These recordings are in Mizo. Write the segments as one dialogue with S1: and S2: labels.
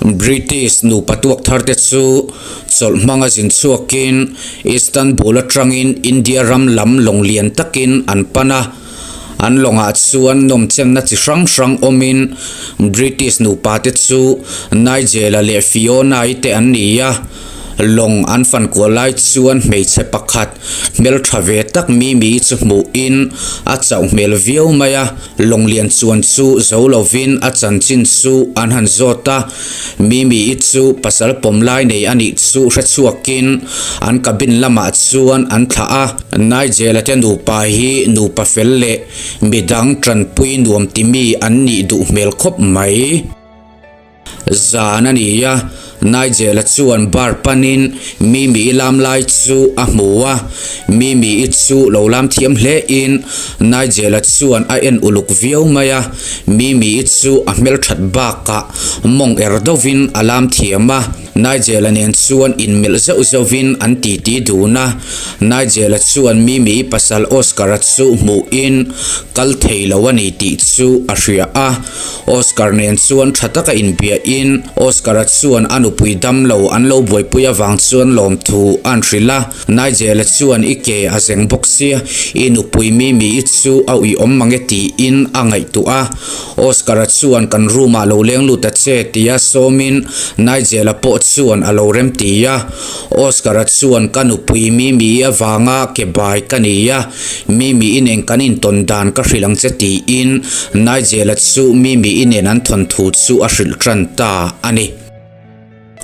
S1: British nupa tuak thar te chu chawlh hmanga zin chhuakin Istanbul atangin India ram lam lawng lian takin an pan a. An lawngah chuan nawmchenna chi hrang hrang awmin British nupa te chu Nigel-a leh Fiona-i te an ni a. Lawng an fan kual lai chuan hmeichhe pakhat hmeltha ve tak Mimi chu hmuhin a chauh hmel viau mai a. Lawng lian chuan chu zo lovin a chanchin chu an han zawt a. Mimi-i chu pasal pawm lai nei a nih chu hre chhuakin an cabin lamah chuan an thlah a. Nigel-a te nupa hi nupa fel leh midang tanpui nuam ti mi an nih duh hmel khawp mai. Zan a ni a, Nigel-a chuan bar panin Mimi-i lam lai chu a hmu a. Mimi-i chu lo lam thiam hlein Nigel-a chuan a en uluk viau mai a. Mimi-i chu a hmelthat bakah mawng er deuhin a lam thiam a. Nigel-a nen chuan inmelh zeuh zeuhin an titi dun a. Nigel-a chuan Mimi-i pasal Oscar-a chu hmuhin kal thei lo a ni tih chu a hria a. Oscar nen chuan tha taka inbiahin Oscar-a chuan a nupui damlo an lo buaipui avang chuan lawmthu an hrilh a. Nigel-a chuan i ke a zeng bawk sia, i nupui Mimi-i chu a uiawm mang e tiin a ngaihtuah a. Oscar-a chuan kan room-ah lo leng lut ta che tia sawmin Nigel-a pawh chuan a lo rem ti a. Oscar-a chuan ka nupui Mimi-i avanga ke bai ka ni a, Mimi-i nen kan intawn dan ka hrilh ang che tiin Nigel-a chu Mimi-i nen an thawn thu chu a hrilh tan ta a ni.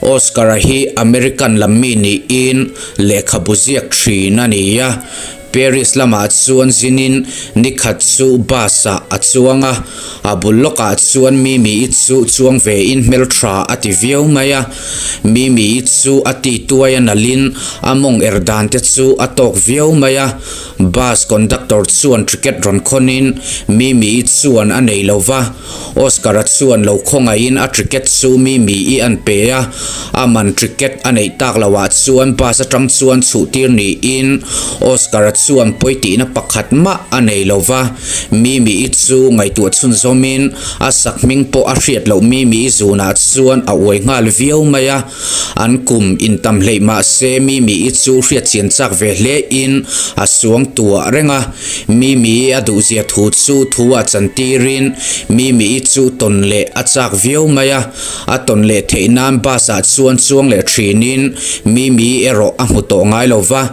S1: Oscar-a hi American lam mi niin lehkhabu ziak thin a ni a, Paris lamah chuan zinin nikhat chu bus-ah a chuang a, a bul lawkah chuan Mimi-i chu chuang vein hmeltha a ti viau mai a. Mimi-i chu a ti tuai a nalhin a mawng er dan te chu a tawk viau mai a. Bus conductor chuan ticket rawn khawnin Mimi-i chuan a nei lo va. Oscar-a chuan lo khawngaihin a ticket chu Mimi-i an pe a, a man ticket a neih tak loah chuan bus atang chuan chhuhtir niin Oscar-a chuan pawi tihna pakhat mah a nei lo va. Mimi-i chu ngaihtuah chhunzawmin a sakhming pawh a hriat loh Mimi-i zunah chuan a uai nghal viau mai a. An kum intam hleih mah se Mimi-i chu hriat chian chak ve hle in a suang tuah reng a. Mimi-i a duhzia thu chu thu ah chantirin Mimi-i chu tawn leh a chak viau mai a. A tawn leh theih nan bus ah chuan chuang leh thinin Mimi-i erawh a hmu tawh ngai lo va.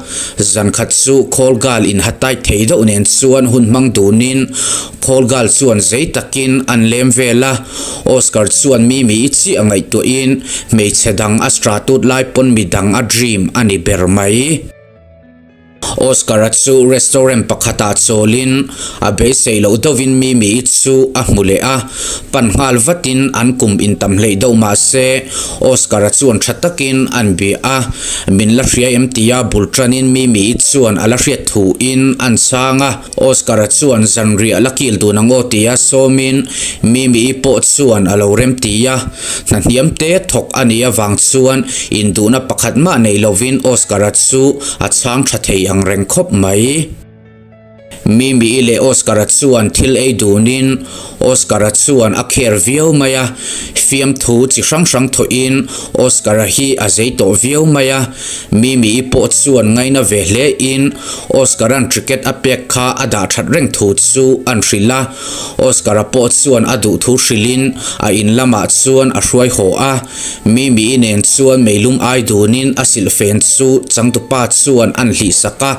S1: Zan khat chu call girl in ha tight thei deuh nen chuan hun hmang dunin call girl chuan zei takin an lem vel a. Oscar chuan Mimi i chiah ngaihtuahin hmeichhe dang a stratut lai pawn midang a dream a ni ber mai. Oscar-a chu restaurant pakhatah chawlin a beisei loh deuhin Mimi i chu a hmu leh a, pan nghal vatin an kum intam hleih deuh mah se Oscar-a chuan tha takin an bia a, min la hria em tia bul tanin Mimi i chuan a la hriat thuin an chhang a. Oscar-a chuan zanriah la kil dun ang aw tia sawmin Mimi-i pawh chuan a lo rem ti a. Hna hniam te thawk a nih avang chuan induhna pakhat mah nei lovin Oscar-a chu a chhang tha thei ang reng khawp mai. Mimi-i leh Oscar-a chuan thil ei dunin Oscar-a chuan a care viau mai a, fiamthu chi hrang hrang thawhin Oscar-a hi a zei tawh viau mai a. Mimi-i pawh chuan ngaina ve hle in Oscar-a'n ticket a pek kha a dah that reng thu chu an hrilh a. Oscar-a pawh chuan a duh thu hrilhin a in lamah chuan a hruai haw a. Mimi-i nen chuan meilum ai dunin a silhfen chu changtupa chuan an hlih sak a.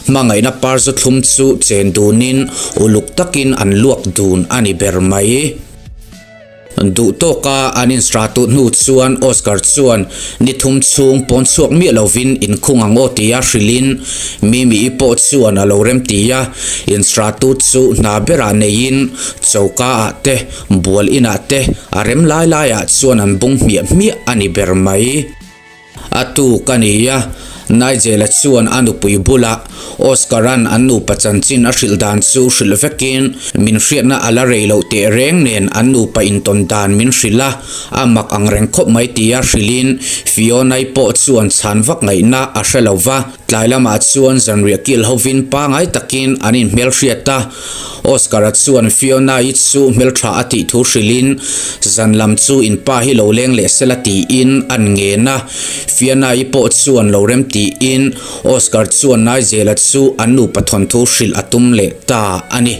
S1: Hmangaihna parzu thlum chu chen dunin uluk takin an luak dun a ni ber mai. Duh tawka an instratut hnu chuan Oscar chuan ni thum chhung pawn chhuak miah lovin inkhung ang aw tia hrilhin Mimi-i pawh chuan a lo rem ti a. Instratut chu hna berah neiin choka ah te, bual inah te a rem lai laiah chuan an bung hmiah hmiah a ni ber mai. A tuk a ni a, Nigel-a chuan a nupui bulah Oscar-a'n an nupa chanchin a hrilh dan chu hrilh vekin min hriatna a la rei loh teh reng nen an nupa intawn dan min hrilh a, a mak ang reng khawp mai tia hrilhin Fiona-i pawh chuan chhan vak ngaihna a hre lo va. Tlai lamah chuan zanriah kil hovin pangai takin an inhmelhriat a. Oscar-a chuan Fiona-i chu hmeltha a tih thu hrilhin zan lam chu in pa hi lo leng leh sela tiin an ngen a. Fiona-i pawh chuan lo rem tiin Oscar chuan Nigel-a chu an nupa thawnthu hrilh a tum leh ta a ni.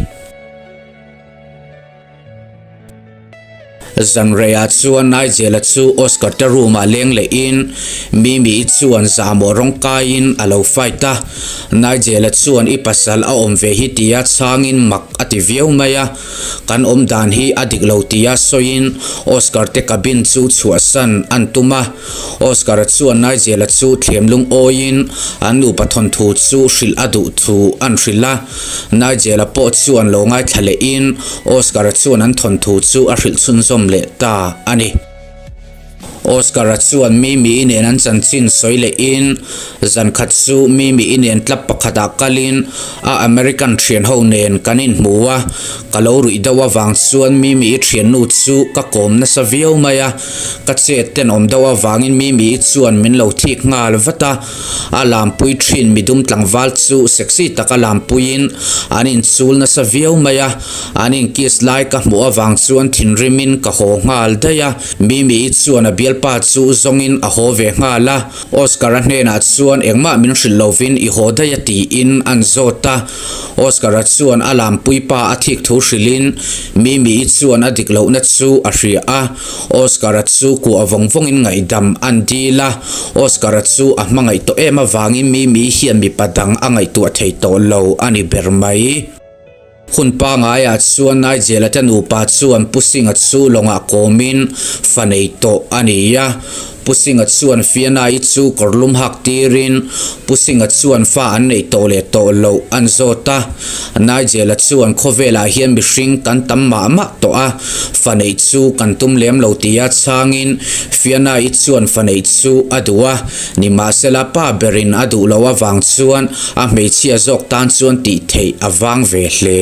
S1: Zanreiah chuan Nigel-a chu Oscar te room-ah leng lehin Mimi-i chuan zahmawh rawng kaiin a lo fight a. Nigel-a chuan i pasal a awm ve hi tia chhangin mak a ti viau mai a. Kan awm dan hi a dik lo tia sawiin Oscar te cabin chu chhuahsan an tum a. Oscar-a chuan Nigel-a chu thlem lungawiin an nupa thawnthu chu hrilh a duh thu an hrilh a. Nigel-a pawh chuan lo ngaithla lehin Oscar-a chuan an thawnthu chu a hrilh chhunzawm leh ta a ni. Oscar-a chuan Mimi-i nen an chanchin sawi lehin zan khat chu Mimi-i nen club pakhatah kalin a American thianho nen kan inhmu a, ka lo ruih deuh avang chuan Mimi-i thiannu chu ka kawm nasa viau mai a. Ka chet tenawm deuh avangin Mimi-i chuan min lo thik nghal vat a, a lampui thin midum tlangval chu sexy taka lampuiin an inchul nasa viau mai a, an inkiss lai ka hmuh avang chuan thinrimin ka haw nghal daih a, Mimi-i chuan a bialpa chu zawngin a haw ve nghal a, Oscar-a hnenah chuan engmah min hrilh lovin i haw daih a tiin an zawt a, Oscar-a chuan a lampui pa a thik thu hrilhin Mimi-i chuan a dik lohna chu a hria a, Oscar-a chu kuah vawng vawngin ngaihdam an dil a, Oscar-a chu a hmangaih tawh em avangin Mimi-i hian mipa dang a ngaihtuah thei tawh lo a ni ber mai. Hun pangaiah chuan Nigel-a te nupa chuan Pu Singh-a chu lawngah kawmin fa nei tawh a ni a. Pu Singh-a chuan Fiona-i chu kawrlum hak tirin Pu Singh-a chuan fa an neih tawh leh tawh loh an zawt a. Nigel-a chuan khawvelah hian mihring kan tam mah mah tawh a, fa neih chu kan tum lem lo tia chhangin Fiona-i chuan fa neih chu a duh a. Nimahsela pa berin a duh loh avang chuan a hmeichhia zawk tan chuan tih theih a vang ve hle.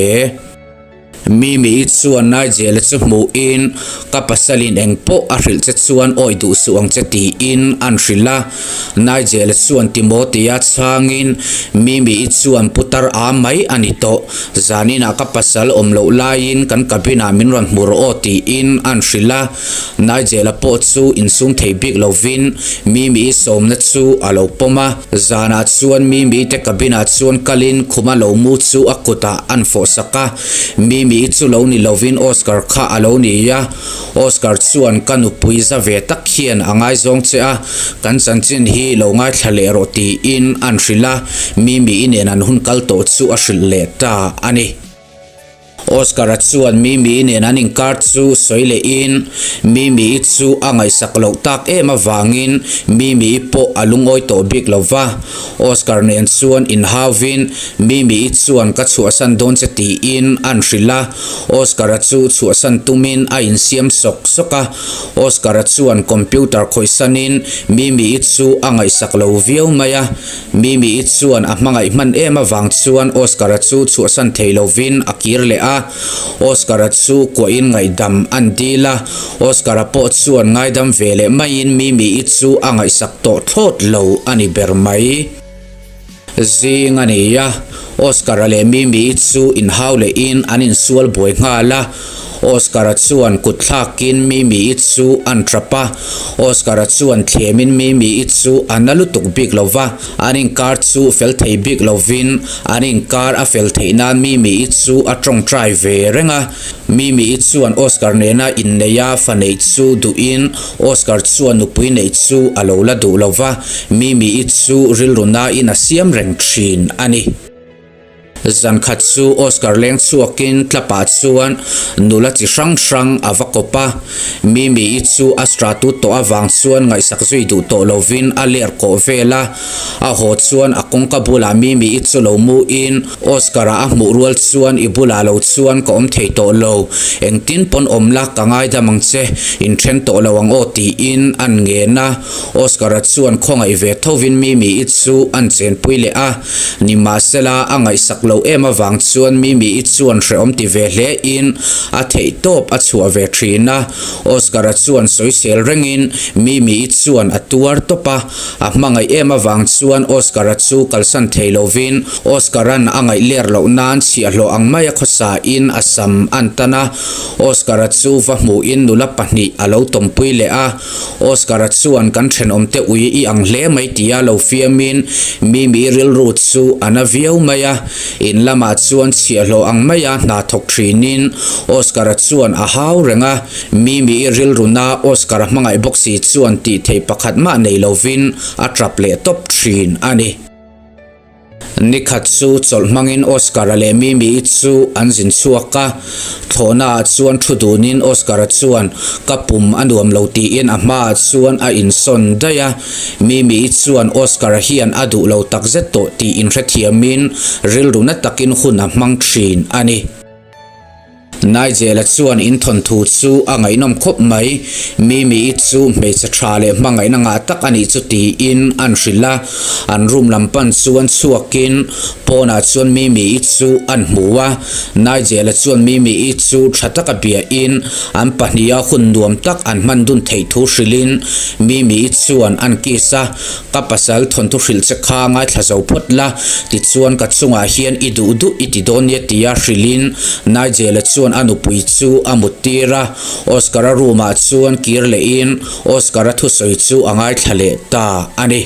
S1: Mimi-i chuan Nigel-a chu hmuhin ka pasalin eng pawh a hrilh che chuan awi duh suh ang che tiin an hrilh a. Nigel-a chuan Timothy-a chhangin Mimi-i chuan putar a mai a ni tawh, zaninah ka pasal awm loh laiin kan cabin-ah min rawn hmu rawh aw tiin an hrilh a. Nigel-a pawh chu insum thei bik lovin Mimi-i sawmna chu a lo pawm a. Zanah chuan Mimi-i te cabin-ah chuan kalin khuma lo mu chu a kutah an fawhsak a. Mimi-i chu lo ni lovin Oscar kha a lo ni a. Oscar chuan ka nupui za ve tak hian a ngaizawng che a, kan chanchin hi lo ngaithla leh rawh tiin an hrilh a. Mimi-i nen an hun kal tawh chu a hrilh leh ta a ni. Oscar-a chuan Mimi-i nen an inkar chu sawi lehin Mimi-i chu a ngaihsak loh tak em avangin Mimi-i pawh a lungawi tawh bik lo va. Oscar nen chuan inhauvin Mimi-i chuan ka chhuahsan dawn che tiin an hrilh a. Oscar-a chu chhuahsan tumin a insiam sawk sawk a. Oscar-a chuan computer khawihsanin Mimi-i chu a ngaihsak lo viau mai a. Mimi-i chuan a hmangaih hman em avang chuan Oscar-a chu chhuahsan thei lovin a kir leh a. Oscar-a chu kuahin ngaihdam an dil a, Oscar-a pawh chuan ngaidam ve leh maiin Mimi-i chu a ngaihsak tawh thlawt lo a ni ber mai. Zing a ni a, Oscar-a leh Mimi-i chu inhau lehin an insual buai nghal a. Oscar-a chuan kut thlakin Mimi-i chu an tap a, Oscar-a chuan thlemin Mimi-i chu a na lutuk bik lo va, an inkar chu fel thei bik lovin an inkar a fel theih nan Mimi-i chu a tawngtai ve reng a. Mimi-i chuan Oscar nena inneih a fa neih chu duhin Oscar chuan nupui neih chu a lo la duh lo va, Mimi-i chu rilru nain a siam reng thin a ni. Zan khat chu Oscar leng chhuakin tlapah chuan nula chi hrang hrang a va kawp a. Mimi-i chu a stratut tawh avang chuan ngaihsak zui duh tawh lovin a ler kawh vel a. A haw chuan a kawngka bulah Mimi-i chu lo muin Oscar-a a hmuh rual chuan i bulah lo chuan ka awm thei tawh lo, engtin pawn awm la ka ngaidam ang che, inthen tawh lo ang aw tiin an ngen a. Oscar-a chuan khawngaih ve thovin Mimi-i chu an chenpui leh a. Nimahsela, a ngaihsak lo loh em avang chuan Mimi-i chuan hrehawm ti ve hle in a theih tawp a chhuah ve thin a. Oscar-a chuan sawisel rengin Mimi-i chuan a tuar tawp a, a hmangaih em avang chuan Oscar-a chu kalsan thei lovin Oscar-a'n a ngaih ler loh nan chhiahhlawh ang maia khawsa in a sam an tan a, Oscar-a chu va hmuhin nula pahnih a lo tawmpui leh a, Oscar-a chuan kan thenawmte ui i ang hle mai tia lo fiamin Mimi rilru chu a na viau mai a, in lamah chuan chhiahhlawh ang maia hna thawk thinin Oscar-a chuan a hau reng a, Mimi rilruna Oscar-a hmangaih bawk si chuan tih theih pakhat mah nei lovin a tap leh tawp thin a ni. Nikhat chu chawlh hmangin Oscar-a leh Mimi-i chu an zin chhuak a, thlawhnaah chuan thu dunin Oscar-a chuan ka pum a nuam lo tiin a hmaah chuan a insawn daih a, Mimi-i chuan Oscar-a hian a duh lo takzet tawh tih inhrethiamin rilru na takin hun a hmang thin a ni. Nigel-a chuan in thawnthu chu a ngaihnawm khawp mai, Mimi-i chu hmeichhe tha leh hmangaihna ngah tak a nih chu tiin an hrilh a, an room lam pan chuan chhuakin pawnah chuan Mimi-i chu an hmu a, Nigel-a chuan Mimi-i chu tha taka biahin an pahniha hun nuam tak an hman dun theih thu hrilhin Mimi-i chuan an kiss a, Ka pasal thawnthu hrilh che kha ngaithla zo phawt la, tichuan ka chungah hian i duh duh i ti dawn nia tia hrilhin Nigel-a chuan a nupui chu a mut tir a, Oscar-a room-ah chuan kir lehin Oscar-a thusawi chu a ngaithla leh ta a ni.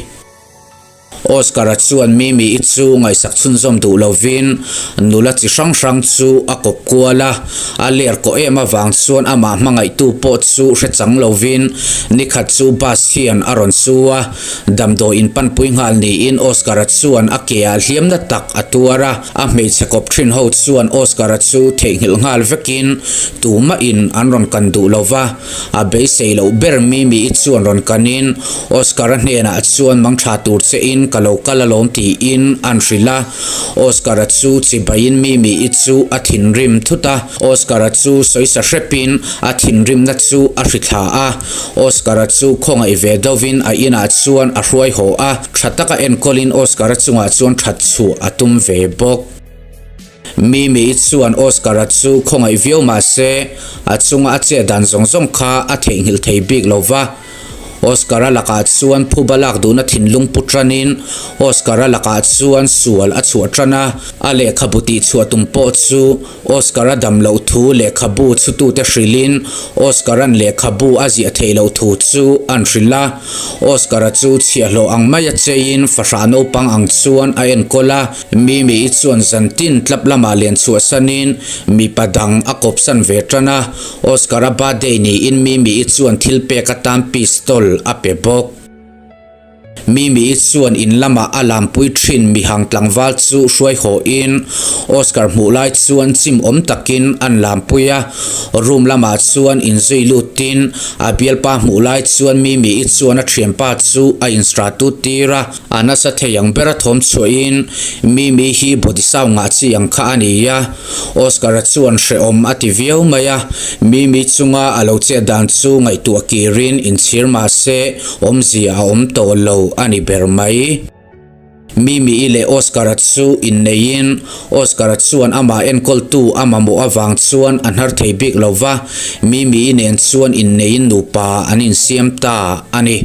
S1: Oscar-a chuan Mimi-i chu ngaihsak chhunzawm duh lovin nula chi hrang hrang chu a kawp kual a, A ler kawh em avang chuan amah hmangaihtu pawh chu hre chang lovin nikhat chu bus hian a rawn su a, damdawi in panpui nghal niin Oscar-a chuan a ke ah hliamna tak a tuar a, a hmeichhe kawp thin ho chuan Oscar-a chu theihnghilh nghal vekin tumah in an rawn kan duh lova, a beisei loh ber Mimi-i chuan rawn kanin Oscar-a hnenah chuan mangtha tur che in ka lo kal alawm tiin an hrilh a. Oscar-a chu chibaiin Mimi-i chu a thinrim thut a, Oscar-a chu sawisa hrepin a thinrimna chu a hrithla a. Oscar-a chu khawngaih ve deuhin a inah chuan a hruai haw a, tha taka enkawlin Oscar-a chungah chuan that chhuah a tum ve bawk. Mimi-i chuan Oscar-a chu khawngaih viau mah se, a chunga a chet dan zawng zawng kha a theihnghilh thei bik lo va. Oscar-a lakah chuan phuba lak duhna thinlung pu tanin Oscar-a lakah chuan sual a chhuah tan a, a lehkhabu tihchhuah tum pawh chu Oscar-a dam loh thu lehkhabu chhutute hrilhin Oscar-a'n lehkhabu a ziah theih loh thu chu an hrilh a. Oscar-a chu chhiahhlawh ang maia cheiin fahrah naupang ang chuan a enkawl a, Mimi-i chuan zantin tlap lamah lian chhuahsanin mipa dang a kawpsan ve tan a. Oscar-a birthday niin Mimi-i chuan thil pek atan pistol a pe bawk. Mimi-i chuan in lamah a lampui thin mihang tlangval chu hruai hawhin Oscar hmuh lai chuan chim awm takin an lampui a. Room lamah chuan inzui lutin a bialpa hmuh lai chuan Mimi-i chuan a thianpa chu a instratut tir a. A nasa thei ang bera thawm chhuahin Mimi hi body sound ngah chi ang kha a ni a, Oscar-a chuan hrehawm a ti viau mai a, Mimi chunga a lo chet dan chu ngaihtuah kirin inchhir mah se awmzia a awm tawh lo a ni ber mai. Mimi-i leh Oscar-a chu inneiin Oscar-a chuan amah enkawltu a mamawh avang chuan a hnar thei bik lo va, Mimi-i nen chuan inneiin nupa an insiam ta a ni.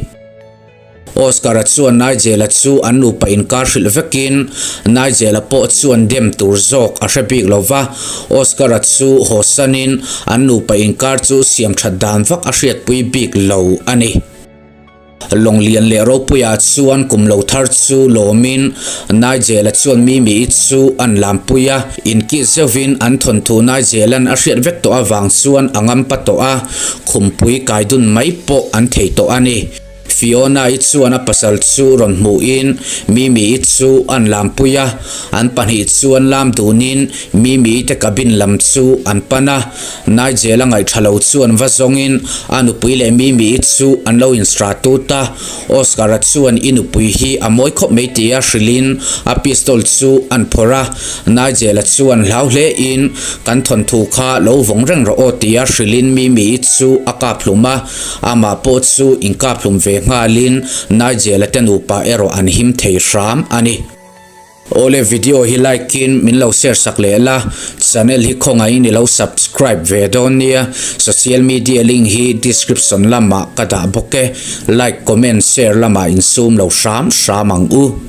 S1: Oscar-a chuan Nigel-a chu an nupa inkar hrilh vekin Nigel-a pawh chuan dem tur zawk a hre bik lo va, Oscar-a chu hawsanin an nupa inkar chu siam that dan vak a hriatpui bik lo a ni. Lawnglian leh Ropuia chuan kum lo thar chu lawmin Nigel-a chuan Mimi-i chu an lampui a, inkih zeuhin an thawnthu Nigel-a'n a hriat vek tawh avang chuan a ngampa tawh a, khumpui kaidun mai pawh an thei tawh a ni. Fiona-i chuan a pasal chu rawn hmuhin Mimi-i chu an lampui a, an pahnih chuan lam dunin Mimi-i te cabin lam chu an pan a. Nigel-a ngaihṭha lo chuan va zawngin a nupui leh Mimi-i chu an lo instratut a. Oscar-a chuan i nupui hi a mawi khawp mai tia hrilhin a pistol chu an phawrh a. Nigel-a chuan hlau hlein kan thawnthu kha lo vawng reng rawh aw tia hrilhin Mimi-i chu a kap hlum a. Amah pawh chu inkap hlum ve nghalin Nigel-a te nupa erawh an him thei hram a ni. Awle video hi like in min lo share sak leh la, channel hi khawngaihin i lo subscribe ve dawn nia, social media link hi description lamah ka dah bawk e, like comment share lamah insum lo hram hram ang u.